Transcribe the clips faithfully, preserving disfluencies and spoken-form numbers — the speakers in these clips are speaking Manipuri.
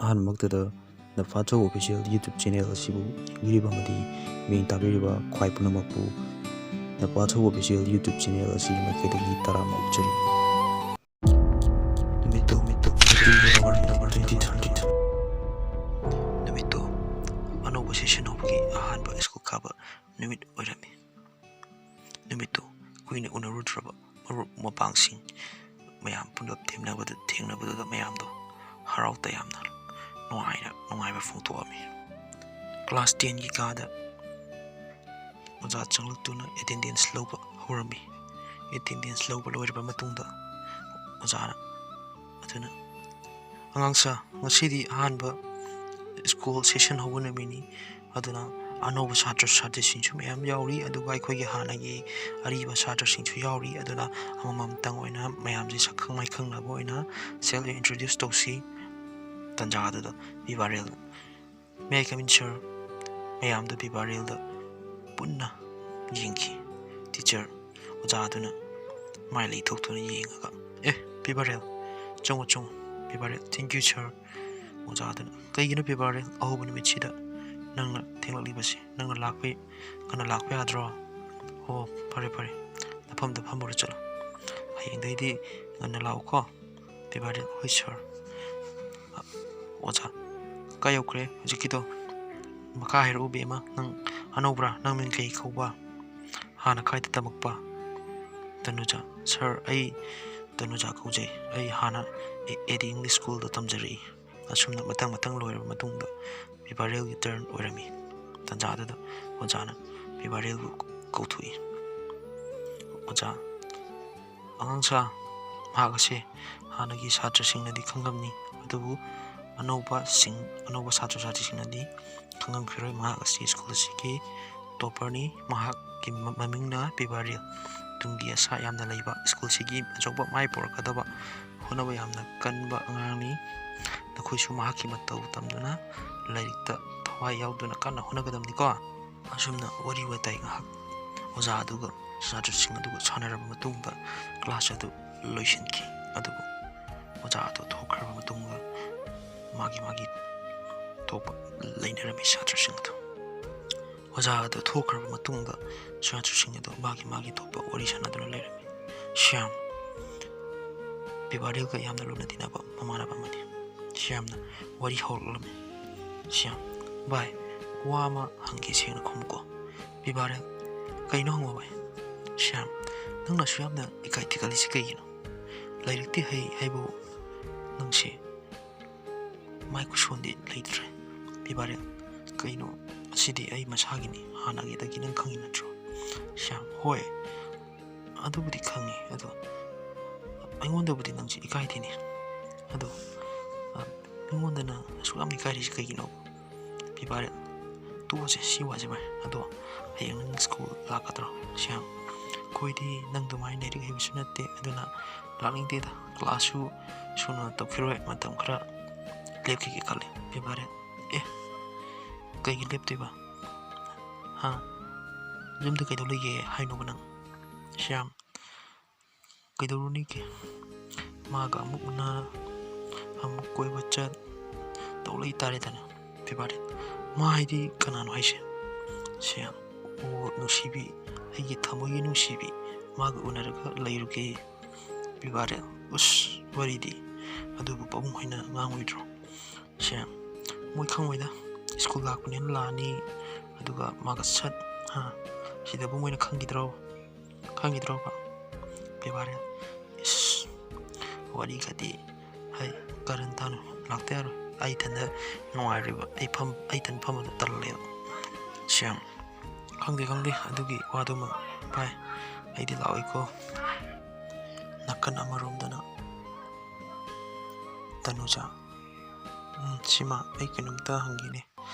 ꯑꯍꯥꯟꯕꯃꯛꯇꯗ ꯅꯄꯥ ꯊꯧ Official YouTube channel ꯑꯁꯤꯕꯨ ꯌꯦꯡꯕꯤꯔꯤꯕ ꯑꯃꯗꯤ ꯃꯤꯠꯌꯦꯡ ꯇꯥꯕꯤꯔꯤꯕ ꯈ꯭ꯋꯥꯏ ꯄꯨꯝꯅꯃꯛꯄꯨ ꯅꯄꯥ ꯊꯧ Official YouTube channel ꯑꯁꯤꯒꯤ ꯃꯥꯏꯀꯩꯗꯒꯤ ꯇꯔꯥꯝꯅ ꯑꯣꯛꯆꯔꯤ꯫ ꯅꯨꯃꯤꯠꯇꯣ, ꯅꯨꯃꯤꯠꯇꯣ, ꯅꯨꯃꯤꯠꯇꯣ, ꯑꯅꯧꯕ session ꯍꯧꯕꯒꯤ ꯑꯍꯥꯟꯕ school ꯀꯥꯕ ꯅꯨꯃꯤꯠ ꯑꯣꯏꯔꯝꯃꯤ꯫ ꯅꯨꯃꯤꯠꯇꯨ ꯀꯨꯏꯅ ꯎꯅꯔꯨꯗ꯭ꯔꯕ ꯃꯔꯨꯞ ꯃꯄꯥꯡꯁꯤꯡ ꯃꯌꯥꯝ ꯄꯨꯂꯞ ꯊꯦꯡꯅꯕꯗ, ꯊꯦꯡꯅꯕꯗꯨꯗ ꯃꯌꯥꯝꯗꯣ ꯍꯔꯥꯎ ꯇꯌꯥꯝꯅ ꯅꯨꯡꯉꯥꯏꯅ, ꯅꯨꯡꯉꯥꯏꯕ ꯐꯣꯡꯗꯣꯛꯑꯝꯃꯤ꯫ Class tenꯒꯤ ꯀꯥꯗ ꯑꯣꯖꯥ ꯆꯪꯂꯛꯇꯨꯅ attendance ꯂꯧꯕ ꯍꯧꯔꯝꯃꯤ꯫ Attendance ꯂꯧꯕ ꯂꯣꯏꯔꯕ ꯃꯇꯨꯡꯗ ꯑꯣꯖꯥꯅ ꯑꯗꯨꯅ, "ꯑꯉꯥꯡꯁꯥ, ꯉꯁꯤꯗꯤ ꯑꯍꯥꯟꯕ school session ꯍꯧꯕ ꯅꯨꯃꯤꯠꯅꯤ, ꯑꯗꯨꯅ ꯑꯅꯧꯕ ꯁꯥꯇ꯭ꯔ ꯁꯥꯇ꯭ꯔꯤꯁꯤꯡꯁꯨ ꯃꯌꯥꯝ ꯌꯥꯎꯔꯤ, ꯑꯗꯨꯒ ꯑꯩꯈꯣꯏꯒꯤ ꯍꯥꯟꯅꯒꯤ ꯑꯔꯤꯕ ꯁꯥꯇ꯭ꯔꯁꯤꯡꯁꯨ ꯌꯥꯎꯔꯤ꯫ ꯑꯗꯨꯅ ꯑꯃꯃꯝꯇꯪ ꯑꯣꯏꯅ ꯃꯌꯥꯝꯁꯦ ꯁꯛꯈꯪ ꯃꯥꯏꯈꯪꯅꯕ ꯑꯣꯏꯅ self introduce ꯇꯧꯁꯤ꯫" ꯇꯟꯖꯥ ꯑꯗꯨꯗ ꯄꯤꯕꯥꯔꯦꯜ, "May I come in, sir?" ꯃꯌꯥꯝꯗꯨ ꯄꯤꯕꯥꯔꯦꯜꯗ ꯄꯨꯟꯅ ꯌꯦꯡꯈꯤ꯫ Teacher, ꯑꯣꯖꯥ ꯑꯗꯨꯅ ꯃꯥꯏ ꯂꯩꯊꯣꯛꯇꯨꯅ ꯌꯦꯡꯉꯒ, "ꯑꯦ, ꯄꯤꯕꯥꯔꯦꯜ, ꯆꯪꯉꯨ, ꯆꯪꯉꯨ꯫" ꯄꯤꯕꯥꯔꯦꯜ, "Thank you, sir꯫" ꯑꯣꯖꯥ ꯑꯗꯨꯅ, "ꯀꯩꯒꯤꯅꯣ ꯄꯤꯕꯥꯔꯦꯜ, ꯑꯍꯧꯕ ꯅꯨꯃꯤꯠꯁꯤꯗ ꯅꯪꯅ ꯊꯦꯡꯂꯛꯂꯤꯕꯁꯤ? ꯅꯪꯅ ꯂꯥꯛꯄꯩ, ꯉꯟꯅ ꯂꯥꯛꯄ ꯌꯥꯗ꯭ꯔꯣ?" "ꯑꯣ, ꯐꯔꯦ, ꯐꯔꯦ, ꯅꯐꯝꯗ ꯐꯝꯃꯨꯔꯣ ꯆꯠꯂꯣ꯫ ꯍꯌꯦꯡꯗꯩꯗꯤ ꯉꯟꯅ ꯂꯥꯛꯎꯀꯣ꯫" ꯄꯤꯕꯥꯔꯦꯜ, "ꯍꯣꯏ, sir꯫" ꯑꯣꯖꯥ, "ꯀꯥꯏ ꯌꯧꯈ꯭ꯔꯦ ꯍꯧꯖꯤꯛꯀꯤꯗꯣ? ꯃꯈꯥ ꯍꯥꯏꯔꯛꯎ, ꯕꯦꯝꯃ꯫ ꯅꯪ ꯑꯅꯧꯕ꯭ꯔꯥ? ꯅꯪ ꯃꯤꯡ ꯀꯩ ꯀꯧꯕ? ꯍꯥꯟꯅ ꯀꯥꯏꯗ ꯇꯝꯃꯛꯄ?" ꯇꯅꯨꯖꯥ, "Sir, ꯑꯩ ꯇꯅꯨꯖꯥ ꯀꯧꯖꯩ꯫ ꯑꯩ ꯍꯥꯟꯅ ꯑꯦ-, ꯑꯦ ꯗꯤ English Schoolꯗ ꯇꯝꯖꯔꯛꯏ꯫" ꯑꯁꯨꯝꯅ ꯃꯊꯪ ꯃꯊꯪ ꯂꯣꯏꯔꯕ ꯃꯇꯨꯡꯗ ꯄꯤꯕꯥꯔꯦꯜꯒꯤ turn ꯑꯣꯏꯔꯝꯃꯤ꯫ ꯇꯟꯖꯥ ꯑꯗꯨꯗ ꯑꯣꯖꯥꯅ ꯄꯤꯕꯥꯔꯦꯜꯕꯨ ꯀꯧꯊꯣꯛꯏ꯫ "ꯑꯣꯖꯥ, ꯑꯉꯥꯡꯁꯥ, ꯃꯍꯥꯛ ꯑꯁꯦ ꯍꯥꯟꯅꯒꯤ ꯁꯥꯇ꯭ꯔꯁꯤꯡꯅꯗꯤ ꯈꯪꯉꯝꯅꯤ, ꯑꯗꯨꯕꯨ ꯑꯅꯧꯕꯁꯤꯡ, ꯑꯅꯧꯕ ꯁꯥꯇ꯭ꯔ ꯁꯥꯇ꯭ꯔꯤꯁꯤꯡꯅꯗꯤ ꯈꯪꯉꯝꯈꯤꯔꯣꯏ꯫ ꯃꯍꯥꯛ ꯑꯁꯤ school ꯑꯁꯤꯒꯤ topperꯅꯤ꯫ ꯃꯍꯥꯛꯀꯤ ꯃ-, ꯃꯃꯤꯡꯅ ꯄꯤꯕꯥꯔꯦꯜ꯫ ꯇꯨꯡꯒꯤ ꯑꯁꯥ ꯌꯥꯝꯅ ꯂꯩꯕ, schoolꯁꯤꯒꯤ ꯑꯆꯧꯕ ꯃꯥꯏ ꯄꯨꯔꯛꯀꯗꯕ, ꯍꯣꯠꯅꯕ ꯌꯥꯝꯅ ꯀꯟꯕ ꯑꯉꯥꯡꯅꯤ꯫ ꯅꯈꯣꯏꯁꯨ ꯃꯍꯥꯛꯀꯤ ꯃꯇꯧ ꯇꯝꯗꯨꯅ ꯂꯥꯏꯔꯤꯛꯇ ꯊꯋꯥꯏ ꯌꯥꯎꯗꯨꯅ ꯀꯟꯅ ꯍꯣꯠꯅꯒꯗꯕꯅꯤꯀꯣ꯫" ꯑꯁꯨꯝꯅ ꯋꯥꯔꯤ ꯋꯥꯇꯥꯏ ꯉꯥꯏꯍꯥꯛ ꯑꯣꯖꯥ ꯑꯗꯨꯒ ꯁꯥꯇ꯭ꯔꯁꯤꯡ ꯑꯗꯨꯒ ꯁꯥꯟꯅꯔꯕ ꯃꯇꯨꯡꯗ class ꯑꯗꯨ ꯂꯣꯏꯁꯤꯟꯈꯤ꯫ ꯑꯗꯨꯕꯨ ꯑꯣꯖꯥ ꯑꯗꯨ ꯊꯣꯛꯈ꯭ꯔꯕ ꯃꯇꯨꯡꯗ ꯃꯥꯒꯤ ꯃꯥꯒꯤ ꯊꯣꯛꯄ ꯂꯩꯅꯔꯝꯃꯤ ꯁꯥꯇ꯭ꯔꯁꯤꯡ ꯑꯗꯨ꯫ ꯑꯣꯖꯥ ꯑꯗꯨ ꯊꯣꯛꯈ꯭ꯔꯕ ꯃꯇꯨꯡꯗ ꯁꯥꯇ꯭ꯔꯁꯤꯡ ꯑꯗꯨ ꯃꯥꯒꯤ ꯃꯥꯒꯤ ꯊꯣꯛꯄ ꯋꯥꯔꯤ ꯁꯥꯟꯅꯗꯨꯅ ꯂꯩꯔꯝꯃꯤ꯫ ꯁ꯭ꯌꯥꯝ, ꯄꯤꯕꯥꯔꯦꯜꯒ ꯌꯥꯝꯅ ꯂꯨꯅ ꯇꯤꯟꯅꯕ ꯃꯃꯥꯟꯅꯕ ꯑꯃꯅꯤ꯫ ꯁ꯭ꯌꯥꯝꯅ ꯋꯥꯔꯤ ꯍꯧꯔꯛꯂꯝꯃꯤ꯫ ꯁ꯭ꯌꯥꯝ, "ꯚꯥꯏ, ꯋꯥ ꯑꯃ ꯍꯪꯒꯦ, ꯁꯦꯡꯅ ꯈꯨꯝꯃꯨꯀꯣ꯫" ꯄꯤꯕꯥꯔꯦꯜ, "ꯀꯩꯅꯣ ꯍꯪꯉꯣ ꯚꯥꯏ꯫" ꯁ꯭ꯌꯥꯝ, "ꯅꯪꯅ ꯑꯁꯨꯛ ꯌꯥꯝꯅ ꯏꯀꯥꯏ ꯊꯤꯒꯠꯂꯤꯁꯤ ꯀꯩꯒꯤꯅꯣ? ꯂꯥꯏꯔꯤꯛꯇꯤ ꯍꯩ ꯍꯥꯏꯕꯨ ꯅꯪꯁꯤ ꯃꯥꯏ ꯀꯨꯁꯣꯟꯗꯤ ꯂꯩꯇ꯭ꯔꯦ꯫" ꯄꯤꯕꯥꯔꯦꯜ, "ꯀꯩꯅꯣ, ꯑꯁꯤꯗꯤ ꯑꯩ ꯃꯁꯥꯒꯤꯅꯤ, ꯍꯥꯟꯅꯒꯤꯗꯒꯤ ꯅꯪ ꯈꯪꯉꯤ ꯅꯠꯇ꯭ꯔꯣ?" ꯁ꯭ꯌꯥꯝ, "ꯍꯣꯏ, ꯑꯗꯨꯕꯨꯗꯤ ꯈꯪꯉꯤ, ꯑꯗꯣ ꯑꯩꯉꯣꯟꯗꯕꯨꯗꯤ ꯅꯪꯁꯤ ꯏꯀꯥꯏꯗꯦꯅꯦ꯫ ꯑꯗꯣ, ꯑ, ꯅꯪꯉꯣꯟꯗꯅ ꯑꯁꯨꯛ ꯌꯥꯝꯅ ꯏꯀꯥꯏꯔꯤꯁꯤ ꯀꯩꯒꯤꯅꯣ?" ꯄꯤꯕꯥꯔꯦꯜ, "ꯇꯣꯛꯑꯁꯦ ꯁꯤ ꯋꯥꯁꯦ ꯚꯥꯏ꯫ ꯑꯗꯣ ꯍꯌꯦꯡ ꯅꯪ ꯁ꯭ꯀꯨꯜ ꯂꯥꯛꯀꯗ꯭ꯔꯣ?" ꯁ꯭ꯌꯥꯝ, "ꯑꯩꯈꯣꯏꯗꯤ ꯅꯪ ꯑꯗꯨꯃꯥꯏꯅ ꯂꯥꯏꯔꯤꯛ ꯍꯩꯕꯁꯨ ꯅꯠꯇꯦ, ꯑꯗꯨꯅ ꯂꯥꯛꯅꯤꯡꯗꯦꯗ꯫ ꯀ꯭ꯂꯥꯁꯁꯨ ꯁꯨꯅ ꯇꯧꯈꯤꯔꯣꯏ, ꯃꯇꯝ ꯈꯔ ꯂꯦꯞꯈꯤꯒꯦ ꯈꯜꯂꯤ꯫" ꯄꯤꯕꯥꯔꯦꯜ, "ꯑꯦ, ꯀꯩꯒꯤ ꯂꯦꯞꯇꯣꯏꯕ? ꯍꯥ? ꯌꯨꯝꯗ ꯀꯩꯗꯧ ꯂꯩꯒꯦ ꯍꯥꯏꯅꯣꯕ ꯅꯪ?" ꯁ꯭ꯌꯥꯝ, "ꯀꯩꯗꯧꯔꯨꯅꯤꯒꯦ? ꯃꯥꯒ ꯑꯃꯨꯛ ꯎꯅ, ꯑꯃꯨꯛ ꯀꯣꯏꯕ ꯆꯠ ꯇꯧ ꯂꯩ ꯇꯥꯔꯦꯗꯅ꯫" ꯄꯤꯕꯥꯔꯦꯜ, "ꯃꯥ ꯍꯥꯏꯗꯤ ꯀꯅꯥꯅꯣ ꯍꯥꯏꯁꯦ?" ꯁ꯭ꯌꯥꯝ, "ꯑꯣ, ꯅꯨꯡꯁꯤꯕꯤ, ꯑꯩꯒꯤ ꯊꯃꯣꯏꯒꯤ ꯅꯨꯡꯁꯤꯕꯤ, ꯃꯥꯒ ꯎꯅꯔꯒ ꯂꯩꯔꯨꯒꯦ꯫" ꯄꯤꯕꯥꯔꯦꯜ, "ꯎꯁ, ꯋꯥꯔꯤꯗꯤ꯫ ꯑꯗꯨꯕꯨ ꯄꯥꯕꯨꯡ ꯍꯣꯏꯅ ꯉꯥꯡꯉꯣꯏꯗ꯭ꯔꯣ?" ꯁ꯭ꯌꯥꯝ, "ꯃꯣꯏ ꯈꯪꯉꯣꯏꯗ꯫ ꯁ꯭ꯀꯨꯜ ꯂꯥꯛꯄꯅꯦꯅ ꯂꯥꯛꯑꯅꯤ, ꯑꯗꯨꯒ ꯃꯥꯒ ꯁꯠ, ꯍꯥ, ꯁꯤꯗꯕꯨ ꯃꯣꯏꯅ ꯈꯪꯈꯤꯗ꯭ꯔꯣ? ꯈꯪꯈꯤꯗ꯭ꯔꯣꯕ?" ꯄꯤꯕꯥꯔꯦꯜ, "ꯏꯁ, ꯋꯥꯔꯤꯒꯗꯤ, ꯍꯩ, ꯀꯔꯟ ꯇꯥꯅꯨ, ꯂꯥꯛꯇ ꯌꯥꯔꯣꯏ꯫ ꯑꯩ ꯏꯊꯟꯗ ꯅꯨꯡꯉꯥꯏꯔꯣꯏꯕ꯫ ꯑꯩ ꯐꯝ-, ꯑꯩ ꯏꯊꯟ ꯐꯝꯕꯗꯣ ꯇꯜꯂꯦꯕ꯫" ꯁ꯭ꯌꯥꯝ, "ꯈꯪꯗꯦ, ꯈꯪꯗꯦ, ꯑꯗꯨꯒꯤ ꯋꯥꯗꯨꯃ ꯚꯥꯏ, ꯑꯩꯗꯤ ꯂꯥꯛꯑꯣꯏꯀꯣ꯫" ꯅꯥꯀꯟ ꯑꯃꯔꯣꯝꯗꯅ ꯇꯅꯨꯖꯥ, "ꯎꯝ, ꯁꯤꯃ ꯑꯩ ꯀꯩꯅꯣꯝꯇ ꯍꯪꯒꯦꯅꯦ꯫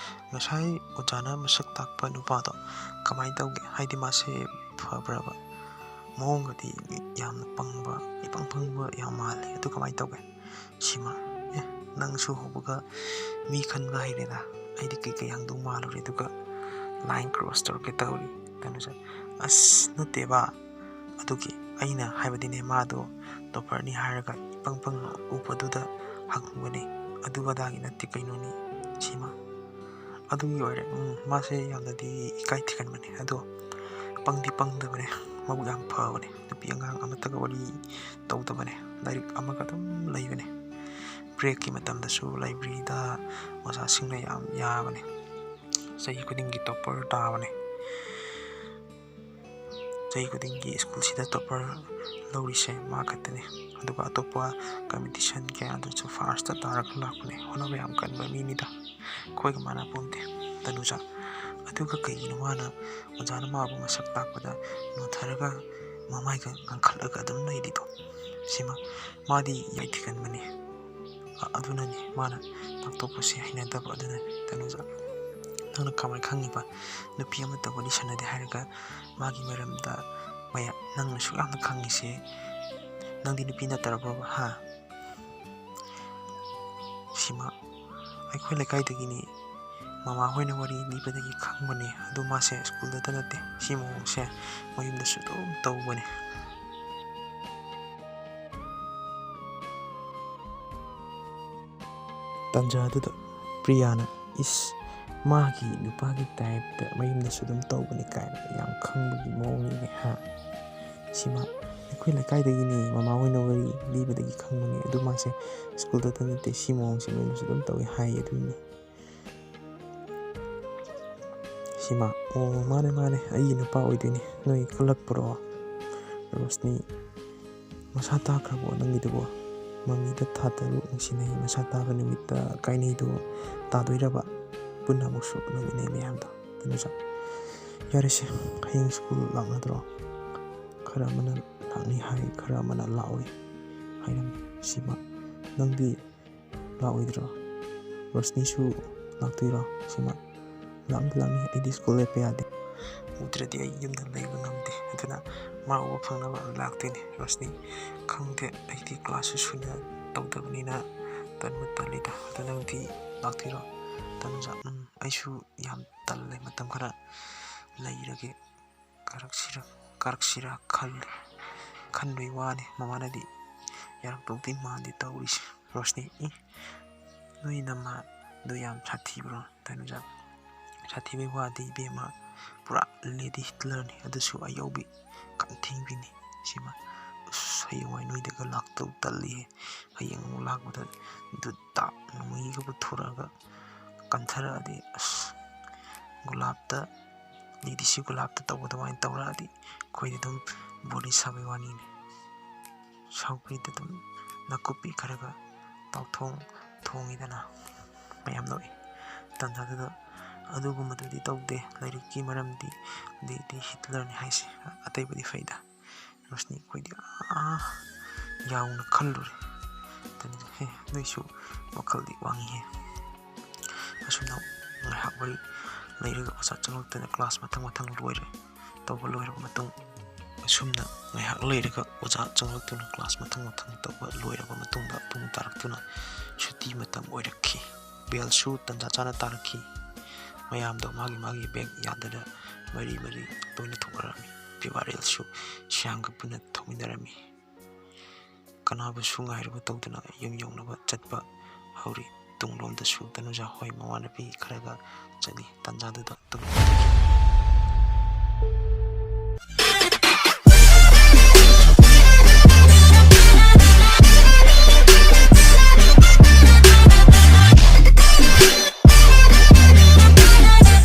ꯉꯁꯥꯏ ꯑꯣꯖꯥꯅ ꯃꯁꯛ ꯇꯥꯛꯄ ꯅꯨꯄꯥꯗꯣ ꯀꯃꯥꯏꯅ ꯇꯧꯒꯦ? ꯍꯥꯏꯗꯤ ꯃꯥꯁꯦ ꯐꯕ꯭ꯔꯕ? ꯃꯑꯣꯡꯒꯗꯤ ꯌꯥꯝꯅ ꯄꯪꯕ, ꯏꯄꯪ ꯄꯪꯕ ꯌꯥꯝ ꯃꯥꯜꯂꯦ꯫ ꯑꯗꯨ ꯀꯃꯥꯏꯅ ꯇꯧꯒꯦ?" ꯁꯤꯃ, "ꯑꯦ, ꯅꯪꯁꯨ ꯍꯧꯕꯒ ꯃꯤ ꯈꯟꯕ ꯍꯩꯔꯦꯗ꯫ ꯑꯩꯗꯤ ꯀꯩꯀꯩ ꯍꯪꯗꯧ ꯃꯥꯜꯂꯨꯔꯦ, ꯑꯗꯨꯒ line cross ꯇꯧꯔꯛꯀꯦ ꯇꯧꯔꯤ꯫" ꯀꯩꯅꯣꯁꯦ, "ꯑꯁ, ꯅꯠꯇꯦꯕ, ꯑꯗꯨꯒꯤ ꯑꯩꯅ ꯍꯥꯏꯕꯗꯤꯅꯦ, ꯃꯥꯗꯣ ꯇꯣꯄꯔꯅꯤ ꯍꯥꯏꯔꯒ ꯏꯄꯪ ꯄꯪꯅ ꯎꯕꯗꯨꯗ ꯍꯪꯕꯅꯦ꯫ ꯑꯗꯨ ꯑꯗꯥꯒꯤ ꯅꯠꯇꯦ ꯀꯩꯅꯣꯅꯤ ꯁꯤꯃ꯫ ꯑꯗꯨꯒꯤ ꯑꯣꯏꯔꯦ꯫ ꯎꯝ, ꯃꯥꯁꯦ ꯌꯥꯝꯅꯗꯤ ꯏꯀꯥꯏ ꯊꯤꯒꯟꯕꯅꯦ, ꯑꯗꯣ ꯄꯪꯗꯤ ꯄꯪꯗꯕꯅꯦ, ꯃꯕꯨꯛ ꯌꯥꯝ ꯐꯕꯅꯦ, ꯅꯨꯄꯤ ꯑꯉꯥꯡ ꯑꯃꯠꯇꯒ ꯋꯥꯔꯤ ꯇꯧꯗꯕꯅꯦ, ꯂꯥꯏꯔꯤꯛ ꯑꯃꯒ ꯑꯗꯨꯝ ꯂꯩꯕꯅꯦ꯫ ꯕ꯭ꯔꯦꯛꯀꯤ ꯃꯇꯝꯗꯁꯨ ꯂꯥꯏꯕ꯭ꯔꯦꯔꯤꯗ ꯑꯣꯖꯥꯁꯤꯡꯅ ꯌꯥꯝ ꯌꯥꯕꯅꯦ, ꯆꯍꯤ ꯈꯨꯗꯤꯡꯒꯤ ꯇꯣꯞꯄꯔ ꯇꯥꯕꯅꯦ꯫ ꯆꯍꯤ ꯈꯨꯗꯤꯡꯒꯤ ꯁ꯭ꯀꯨꯜꯁꯤꯗ ꯇꯣꯞꯄꯔ ꯂꯧꯔꯤꯁꯦ ꯃꯥ ꯈꯛꯇꯅꯤ꯫ ꯑꯗꯨꯒ ꯑꯇꯣꯞꯄ ꯀꯝꯄꯤꯇꯤꯁꯟ ꯀꯌꯥꯗꯁꯨ ꯐꯥꯔꯁꯇ ꯇꯥꯔꯒ ꯂꯥꯛꯄꯅꯦ꯫ ꯍꯣꯠꯅꯕ ꯌꯥꯝ ꯀꯟꯕ ꯃꯤꯅꯤꯗ, ꯑꯩꯈꯣꯏꯒ ꯃꯥꯟꯅ ꯄꯣꯟꯇꯦ ꯇꯅꯨꯖꯥ꯫ ꯑꯗꯨꯒ ꯀꯩꯒꯤꯅꯣ ꯃꯥꯅ ꯑꯣꯖꯥꯅ ꯃꯥꯕꯨ ꯃꯁꯛ ꯇꯥꯛꯄꯗ ꯅꯣꯟꯊꯔꯒ ꯃꯃꯥꯏꯒ ꯉꯥꯡꯈꯠꯂꯒ ꯑꯗꯨꯝ ꯂꯩꯔꯤꯗꯣ? ꯁꯤꯃ ꯃꯥꯗꯤ ꯌꯥꯏ ꯊꯤꯒꯟꯕꯅꯤ꯫ ꯑ-, ꯑꯗꯨꯅꯅꯤ ꯃꯥꯅ ꯇꯥꯛꯊꯣꯛꯄꯁꯦ ꯍꯩꯅꯗꯕ꯫ ꯑꯗꯨꯅꯅꯤ ꯇꯅꯨꯖꯥ, ꯅꯪꯅ ꯀꯃꯥꯏꯅ ꯈꯪꯉꯤꯕ? ꯅꯨꯄꯤ ꯑꯃꯠꯇ ꯋꯥꯔꯤ ꯁꯥꯟꯅꯗꯦ ꯍꯥꯏꯔꯒ ꯃꯥꯒꯤ ꯃꯔꯝꯗ ꯃꯌꯥ-, ꯅꯪꯅ ꯁꯨꯛ ꯌꯥꯝꯅ ꯈꯪꯉꯤꯁꯦ? ꯅꯪꯗꯤ ꯅꯨꯄꯤ ꯅꯠꯇ꯭ꯔꯕ꯭ꯔꯣꯕ, ꯍꯥ? ꯁꯤꯃ ꯑꯩꯈꯣꯏ ꯂꯩꯀꯥꯏꯗꯒꯤꯅꯤ꯫ ꯃꯃꯥ ꯍꯣꯏꯅ ꯋꯥꯔꯤ ꯂꯤꯕꯗꯒꯤ ꯈꯪꯕꯅꯤ꯫ ꯑꯗꯨ ꯃꯥꯁꯦ ꯁ꯭ꯀꯨꯜꯗꯇ ꯅꯠꯇꯦ, ꯁꯤ ꯃꯑꯣꯡꯁꯦ ꯃꯌꯨꯝꯗꯁꯨ ꯑꯗꯨꯝ ꯇꯧꯕꯅꯤ꯫ ꯇꯟꯖꯥꯗꯨꯗ ꯄ꯭ꯔꯤꯌꯥꯅ, "ꯏꯁ, ꯃꯥꯒꯤ ꯅꯨꯄꯥꯒꯤ ꯇꯥꯏꯞꯇ ꯃꯌꯨꯝꯗꯁꯨ ꯑꯗꯨꯝ ꯇꯧꯕꯅꯤ" ꯀꯥꯏꯅ ꯌꯥꯝ ꯈꯪꯕꯒꯤ ꯃꯑꯣꯡꯅꯤꯅꯦ, ꯍꯥ? ꯁꯤꯃ ꯑꯩꯈꯣꯏ ꯂꯩꯀꯥꯏꯗꯒꯤꯅꯤ, ꯃꯃꯥ ꯍꯣꯏꯅ ꯋꯥꯔꯤ ꯂꯤꯕꯗꯒꯤ ꯈꯪꯕꯅꯤ꯫ ꯑꯗꯨ ꯃꯥꯁꯦ ꯁ꯭ꯀꯨꯜꯗꯇ ꯅꯠꯇꯦ, ꯁꯤ ꯃꯑꯣꯡꯁꯦ ꯃꯌꯨꯝꯗꯁꯨ ꯑꯗꯨꯝ ꯇꯧꯏ ꯍꯥꯏ꯫ ꯑꯗꯨꯅꯤ ꯁꯤꯃ, "ꯑꯣ, ꯃꯥꯅꯦ, ꯃꯥꯅꯦ, ꯑꯩꯒꯤ ꯅꯨꯄꯥ ꯑꯣꯏꯗꯣꯏꯅꯤ꯫ ꯅꯣꯏ ꯀꯜꯂꯛꯄ꯭ꯔꯣ?" ꯔꯣꯁꯅꯤ ꯃꯁꯥ ꯇꯥꯈ꯭ꯔꯕꯣ ꯅꯪꯒꯤꯗꯨꯕꯣ? ꯃꯃꯤꯗ ꯊꯥ ꯇꯔꯨꯛ ꯅꯨꯡꯁꯤꯅꯩ, ꯃꯁꯥ ꯇꯥꯕ ꯅꯨꯃꯤꯠꯇ ꯀꯥꯏꯅꯩꯗꯣ ꯇꯥꯗꯣꯏꯔꯕ? ꯄꯨꯟꯅ ꯑꯃꯨꯛꯁꯨ ꯅꯣꯛꯃꯤꯟꯅꯩ ꯃꯌꯥꯝꯗꯣ꯫ ꯇꯅꯨꯖꯥ, "ꯌꯥꯔꯦꯁꯦ, ꯍꯌꯦꯡ ꯁ꯭ꯀꯨꯜ ꯂꯥꯛꯅꯗ꯭ꯔꯣ? ꯈꯔ ꯑꯃꯅ ꯂꯥꯛꯅꯤ ꯍꯥꯏ, ꯈꯔ ꯑꯃꯅ ꯂꯥꯛꯑꯣꯏ ꯍꯥꯏꯔꯝꯃꯤ꯫ ꯁꯤꯃ, ꯅꯪꯗꯤ ꯂꯥꯛꯑꯣꯏꯗ꯭ꯔꯣ? ꯔꯣꯁꯅꯤꯁꯨ ꯂꯥꯛꯇꯣꯏꯔꯣ?" ꯁꯤꯃ, "ꯂꯥꯛꯅꯤ, ꯂꯥꯛꯅꯤ, ꯑꯩꯗꯤ ꯁ꯭ꯀꯨꯜ ꯂꯦꯞꯄ ꯌꯥꯗꯦ꯫ ꯎꯗ꯭ꯔꯗꯤ ꯑꯩ ꯌꯨꯝꯗ ꯂꯩꯕ ꯉꯝꯗꯦ, ꯑꯗꯨꯅ ꯃꯥ ꯎꯕ ꯐꯪꯅꯕ ꯂꯥꯛꯇꯣꯏꯅꯦ꯫ ꯔꯣꯁꯅꯤ, ꯈꯪꯗꯦ, ꯑꯩꯗꯤ ꯀ꯭ꯂꯥꯁꯁꯨ ꯁꯨꯅ ꯇꯧꯗꯕꯅꯤꯅ ꯇꯟꯕꯨ ꯇꯜꯂꯤꯗ꯫ ꯑꯗꯣ ꯅꯪꯗꯤ ꯂꯥꯛꯇꯣꯏꯔꯣ?" ꯇꯅꯨꯖꯥ, "ꯎꯝ, ꯑꯩꯁꯨ ꯌꯥꯝ ꯇꯜꯂꯦ, ꯃꯇꯝ ꯈꯔ ꯂꯩꯔꯒꯦ, ꯀꯥꯔꯛꯁꯤꯔ, ꯀꯥꯔꯛꯁꯤꯔ ꯈꯜꯂꯤ, ꯈꯟꯕꯩ ꯋꯥꯅꯤ꯫ ꯃꯃꯥꯅꯗꯤ ꯌꯥꯔꯛꯇꯧꯗꯤ ꯃꯥꯟꯗꯦ ꯇꯧꯔꯤꯁꯦ꯫" ꯔꯣꯁꯅꯤ, "ꯏ, "ꯅꯣꯏ ꯅꯃꯥꯗꯣ ꯌꯥꯝ ꯁꯥꯊꯤꯕ꯭ꯔꯣ?" ꯇꯅꯨꯖꯥ, "ꯁꯥꯊꯤꯕꯩ ꯋꯥꯗꯤ ꯏꯕꯦꯝꯃ, ꯄꯨꯔꯥ ꯂꯦꯗꯤ ꯍꯤꯠꯂꯔꯅꯤ, ꯑꯗꯨꯁꯨ ꯑꯌꯧꯕꯤ, ꯀꯟꯊꯤꯡꯕꯤꯅꯤ꯫ ꯁꯤꯃ, ꯑꯁ, ꯍꯌꯦꯡꯋꯥꯏ ꯅꯣꯏꯗꯒ ꯂꯥꯛꯇꯧ ꯇꯜꯂꯤꯍꯦ꯫ ꯍꯌꯦꯡ ꯑꯃꯨꯛ ꯂꯥꯛꯄꯗ ꯗꯨꯠ ꯇꯥ ꯅꯣꯡꯃꯩꯒ ꯄꯨꯊꯣꯔꯛꯑꯒ ꯀꯟꯊꯔꯛꯑꯗꯤ, ꯑꯁ, ꯒꯨꯂꯥꯞꯇ, ꯂꯦꯗꯤꯁꯤ ꯒꯨꯂꯥꯞꯇ ꯇꯧꯕ ꯑꯗꯨꯃꯥꯏꯅ ꯇꯧꯔꯛꯑꯗꯤ ꯑꯩꯈꯣꯏꯗꯤ ꯑꯗꯨꯝ ꯕꯣꯔꯤ ꯁꯥꯕꯩ ꯋꯥꯅꯤꯅꯦ꯫" ꯁꯧꯒ꯭ꯔꯤꯗ ꯑꯗꯨꯝ ꯅꯥꯀꯨꯞꯄꯤ ꯈꯔꯒ ꯇꯥꯎꯊꯣꯡ ꯊꯣꯡꯉꯤꯗꯅ꯫ ꯃꯌꯥꯝ ꯅꯣꯛꯏ꯫ ꯇꯟꯖꯥꯗꯨꯗ, "ꯑꯗꯨꯒꯨꯝꯕꯗꯨꯗꯤ ꯇꯧꯗꯦ, ꯂꯥꯏꯔꯤꯛꯀꯤ ꯃꯔꯝꯗꯤ ꯂꯦꯗꯤ ꯍꯤꯠꯂꯔꯅꯤ ꯍꯥꯏꯁꯦ, ꯑꯇꯩꯕꯨꯗꯤ ꯐꯩꯗ꯫" ꯔꯣꯁꯅꯤ, ꯑꯩꯈꯣꯏꯗꯤ ꯑꯥ ꯌꯥꯎꯅ ꯈꯜꯂꯨꯔꯦ꯫ ꯇꯟꯖꯥ, "ꯍꯦ, ꯅꯣꯏꯁꯨ ꯋꯥꯈꯜꯗꯤ ꯋꯥꯡꯉꯤꯍꯦ꯫" ꯑꯁꯨꯝꯅ ꯉꯥꯏꯍꯥꯛ ꯋꯥꯔꯤ ꯂꯩꯔꯒ ꯑꯣꯖꯥ ꯆꯪꯂꯛꯇꯅ ꯀ꯭ꯂꯥꯁ ꯃꯊꯪ ꯃꯊꯪ ꯂꯣꯏꯔꯦ꯫ ꯇꯧꯕ ꯂꯣꯏꯔꯕ ꯃꯇꯨꯡ, ꯑꯁꯨꯝꯅ ꯉꯥꯏꯍꯥꯛ ꯂꯩꯔꯒ ꯑꯣꯖꯥ ꯆꯪꯂꯛꯇꯨꯅ ꯀ꯭ꯂꯥꯁ ꯃꯊꯪ ꯃꯊꯪ ꯇꯧꯕ ꯂꯣꯏꯔꯕ ꯃꯇꯨꯡꯗ ꯄꯨꯡ ꯇꯥꯔꯛꯇꯨꯅ ꯁꯨꯇꯤ ꯃꯇꯝ ꯑꯣꯏꯔꯛꯈꯤ꯫ ꯕꯦꯜꯁꯨ ꯇꯟꯖꯥ ꯆꯥꯅ ꯇꯥꯔꯛꯈꯤ꯫ ꯃꯌꯥꯝꯗꯣ ꯃꯥꯒꯤ ꯃꯥꯒꯤ ꯕꯦꯒ ꯌꯥꯟꯗꯅ ꯃꯔꯤ ꯃꯔꯤ ꯂꯣꯏꯅ ꯊꯣꯛꯅꯔꯝꯃꯤ꯫ ꯐꯤꯕꯥꯔꯦꯜꯁꯨ ꯁꯤꯌꯥꯝꯒ ꯄꯨꯟꯅ ꯊꯧꯃꯤꯟꯅꯔꯝꯃꯤ꯫ ꯀꯅꯥꯕꯨꯁꯨ ꯉꯥꯏꯔꯕ ꯇꯧꯗꯅ ꯌꯨꯝ ꯌꯧꯅꯕ ꯆꯠꯄ ꯍꯧꯔꯤ꯫ ꯇꯨꯡꯂꯣꯝꯗꯁꯨ ꯇꯅꯨꯖꯥ ꯍꯣꯏ ꯃꯃꯥꯟꯅꯕꯤ ꯈꯔꯒ ꯆꯠꯂꯤ꯫ ꯇꯟꯖꯥꯗꯨꯗ ꯇꯨꯝ